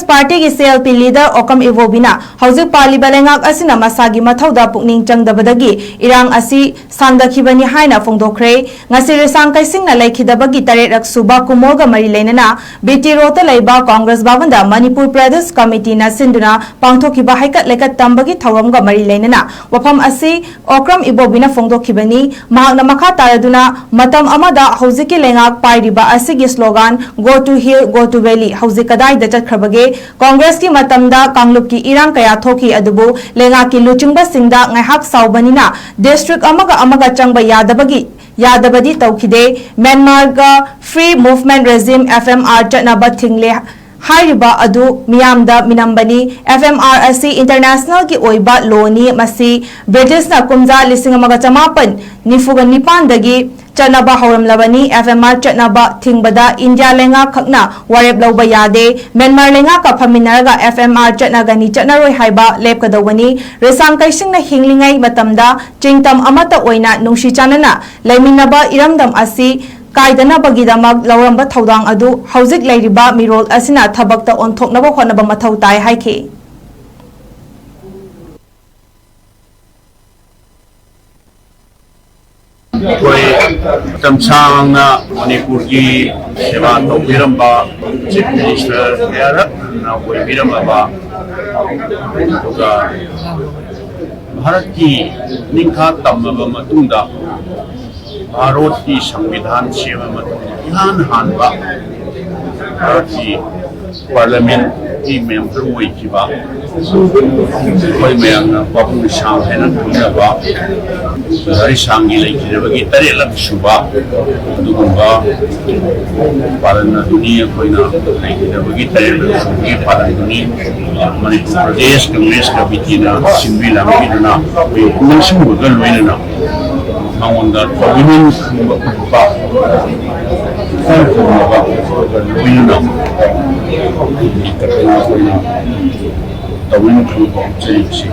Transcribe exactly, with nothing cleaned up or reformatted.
ꯄꯥꯔꯇꯤꯒꯤ C L P leader Okram ꯏꯕꯣꯕꯤꯅ ꯍꯧꯖꯤꯛ ꯄꯥꯜꯂꯤꯕ ꯂꯩꯉꯥꯛ ꯑꯁꯤꯅ ꯃꯁꯥꯒꯤ ꯃꯊꯧꯗ ꯄꯨꯛꯅꯤꯡ ꯆꯪꯗꯕꯗꯒꯤ ꯏꯔꯥꯡ ꯑꯁꯤ ꯁꯥꯡꯗꯈꯤꯕꯅꯤ ꯍꯥꯏꯅ ꯐꯣꯡꯗꯣꯛꯈ꯭ꯔꯦ꯫ ꯉꯁꯤ ꯔꯤꯁꯥꯡ ꯀꯩꯁꯤꯡꯅ ꯂꯩꯈꯤꯗꯕꯒꯤ ꯇꯔꯦꯠꯔꯛ ꯁꯨꯕ ꯀꯨꯃꯣꯜꯒ ꯃꯔꯤ ꯂꯩꯅꯅ ꯕꯤ ꯇꯤ ꯔꯣꯗꯇ ꯂꯩꯕ ꯀꯣꯡꯒ꯭ꯔꯦꯁ ꯚꯕꯟꯗ ꯃꯅꯤꯄꯨꯔ ꯄ꯭ꯔꯗꯦꯁ ꯀꯃꯤꯇꯤꯅ ꯁꯤꯟꯗꯨꯅ ꯄꯥꯡꯊꯣꯛꯈꯤꯕ ꯍꯩꯀꯠ ꯂꯩꯀꯠ ꯇꯝꯕꯒꯤ ꯊꯧꯔꯝꯒ ꯃꯔꯤ ꯂꯩꯅꯅ ꯋꯥꯐꯝ ꯑꯁꯤ ꯑꯣꯀ꯭ꯔꯝ ꯏꯕꯣꯕꯤꯅ ꯐꯣꯡꯗꯣꯛꯈꯤꯕꯅꯤ꯫ ꯃꯍꯥꯛꯅ ꯃꯈꯥ ꯇꯥꯔꯗꯨꯅ, ꯃꯇꯝ ꯑꯃꯗ ꯍꯧꯖꯤꯛꯀꯤ ꯂꯩꯉꯥꯛ ꯄꯥꯏꯔꯤꯕ ꯑꯁꯤꯒꯤ slogan "Go to Hill, Go to Valley" ꯍꯧꯖꯤꯛ ꯀꯗꯥꯏꯗ ꯆꯠꯈ꯭ꯔꯕꯒꯦ? ꯀꯣꯡꯒ꯭ꯔꯦꯁꯀꯤ ꯃꯇꯝꯗ ꯀꯥꯡꯂꯨꯞꯀꯤ ꯏꯔꯥꯡ ꯀꯌꯥ ꯊꯣꯛꯈꯤ, ꯑꯗꯨꯕꯨ ꯂꯩꯉꯥꯛꯀꯤ ꯂꯨꯆꯤꯡꯕꯁꯤꯡꯗ ꯉꯥꯏꯍꯥꯛ ꯁꯥꯎꯕꯅꯤꯅ ꯗꯤꯁꯇ꯭ꯔꯤꯛ ꯑꯃꯒ ꯑꯃꯒ ꯆꯪꯕ ꯌꯥꯗꯕꯒꯤ, ꯌꯥꯗꯕꯗꯤ ꯇꯧꯈꯤꯗꯦ꯫ ꯃ꯭ꯌꯥꯟꯃꯥꯔꯒ Free Movement Regime, F M R, ꯆꯠꯅꯕ ꯊꯤꯡꯂꯦ ꯍꯥꯏꯔꯤꯕ ꯑꯗꯨ ꯃꯤꯌꯥꯝꯗ ꯃꯤꯅꯝꯕꯅꯤ꯫ F M R ꯑꯁꯤ ꯏꯟꯇꯔꯅꯦꯁꯅꯦꯜꯒꯤ ꯑꯣꯏꯕ ꯂꯣꯅꯤ꯫ ꯃꯁꯤ ꯕ꯭ꯔꯤꯇꯤꯁꯅ ꯀꯨꯝꯖꯥ ꯂꯤꯁꯤꯡ ꯑꯃꯒ ꯆꯃꯥꯄꯟ ꯅꯤꯐꯨꯒ ꯅꯤꯄꯥꯟꯗꯒꯤ ꯆꯠꯅꯕ ꯍꯧꯔꯝꯂꯕꯅꯤ꯫ F M R ꯆꯠꯅꯕ ꯊꯤꯡꯕꯗ ꯏꯟꯗꯤꯌꯥ ꯂꯩꯉꯥꯛ ꯈꯛꯅ ꯋꯥꯔꯦꯞ ꯂꯧꯕ ꯌꯥꯗꯦ꯫ ꯃ꯭ꯌꯥꯟꯃꯥꯔ ꯂꯩꯉꯥꯛꯀ ꯐꯝꯃꯤꯟꯅꯔꯒ F M R ꯆꯠꯅꯒꯅꯤ ꯆꯠꯅꯔꯣꯏ ꯍꯥꯏꯕ ꯂꯦꯞꯀꯗꯧꯕꯅꯤ꯫ ꯔꯤꯁꯥꯡ ꯀꯩꯁꯤꯡꯅ ꯍꯤꯡꯂꯤꯉꯩ ꯃꯇꯝꯗ ꯆꯤꯡꯇꯝ ꯑꯃꯠꯇ ꯑꯣꯏꯅ ꯅꯨꯡꯁꯤ ꯆꯥꯟꯅꯅ ꯂꯩꯃꯤꯟꯅꯕ ꯏꯔꯝꯗꯝ ꯑꯁꯤ ꯀꯥꯏꯗꯅꯕꯒꯤꯗꯃꯛ ꯂꯧꯔꯝꯕ ꯊꯧꯗꯥꯡ ꯑꯗꯨ ꯍꯧꯖꯤꯛ ꯂꯩꯔꯤꯕ ꯃꯤꯔꯣꯜ ꯑꯁꯤꯅ ꯊꯕꯛꯇ ꯑꯣꯟꯊꯣꯛꯅꯕ ꯍꯣꯠꯅꯕ ꯃꯊꯧ ꯇꯥꯏ ꯍꯥꯏꯈꯤ꯫ ꯑꯩꯈꯣꯏ ꯃꯇꯝ ꯁꯥꯡꯅ ꯃꯅꯤꯄꯨꯔꯒꯤ ꯁꯦꯕꯥ ꯇꯧꯕꯤꯔꯝꯕ ꯆꯤꯐ ꯃꯤꯅꯤꯁꯇꯔ ꯀꯌꯥꯔꯛꯅ ꯑꯣꯏꯕꯤꯔꯝꯃꯕ, ꯑꯗꯨꯒ ꯚꯥꯔꯠꯀꯤ ꯅꯤꯡꯈꯥ ꯇꯝꯂꯕ ꯃꯇꯨꯡꯗ ꯚꯥꯔꯠꯀꯤ ꯁꯪꯕꯤꯙꯥꯟ ꯁꯦꯝꯕ ꯃꯇꯝꯗ ꯏꯍꯥꯟ ꯍꯥꯟꯕ ꯚꯥꯔꯠꯀꯤ ꯄꯥꯔꯂꯤꯌꯥꯃꯦꯟꯠꯀꯤ ꯃꯦꯝꯕꯔ ꯑꯣꯏꯈꯤꯕ, ꯑꯩꯈꯣꯏ ꯃꯌꯥꯝꯅ ꯄꯥꯕꯨꯡ ꯁꯥꯡ ꯍꯥꯏꯅ ꯈꯪꯅꯕ ꯍꯔꯤꯁꯥꯡꯒꯤ ꯂꯩꯈꯤꯗꯕꯒꯤ ꯇꯔꯦꯠꯂꯛ ꯁꯨꯕ ꯑꯗꯨꯒꯨꯝꯕ ꯄꯥꯂꯟ ꯑꯗꯨꯅꯤ꯫ ꯑꯩꯈꯣꯏꯅ ꯂꯩꯈꯤꯗꯕꯒꯤ ꯇꯔꯦꯠꯂꯛ ꯁꯨꯕꯒꯤ ꯄꯥꯂꯟꯗꯨꯅꯤ꯫ ꯃꯅꯤꯄꯨꯔ ꯄ꯭ꯔꯗꯦꯁ ꯀꯪꯒ꯭ꯔꯦꯁ ꯀꯃꯤꯇꯤꯅ ꯁꯤꯟꯕꯤ ꯂꯥꯡꯕꯤꯗꯨꯅ ꯑꯩꯈꯣꯏ ꯅꯤꯡꯁꯤꯡꯕꯒ ꯂꯣꯏꯅꯅ ꯃꯉꯣꯟꯗ ꯇꯧꯕꯤꯅꯤꯡꯕ ꯎꯠꯄ, ꯏꯀꯥꯏ ꯈꯨꯝꯅꯕ ꯎꯠꯄꯒ ꯂꯣꯏꯅꯅ ꯑꯩꯈꯣꯏꯒꯤ ꯀꯩꯅꯣ ꯑꯩꯈꯣꯏꯅ ꯇꯧꯅꯤꯡꯕ ꯎꯠꯆꯔꯤꯕꯁꯤ꯫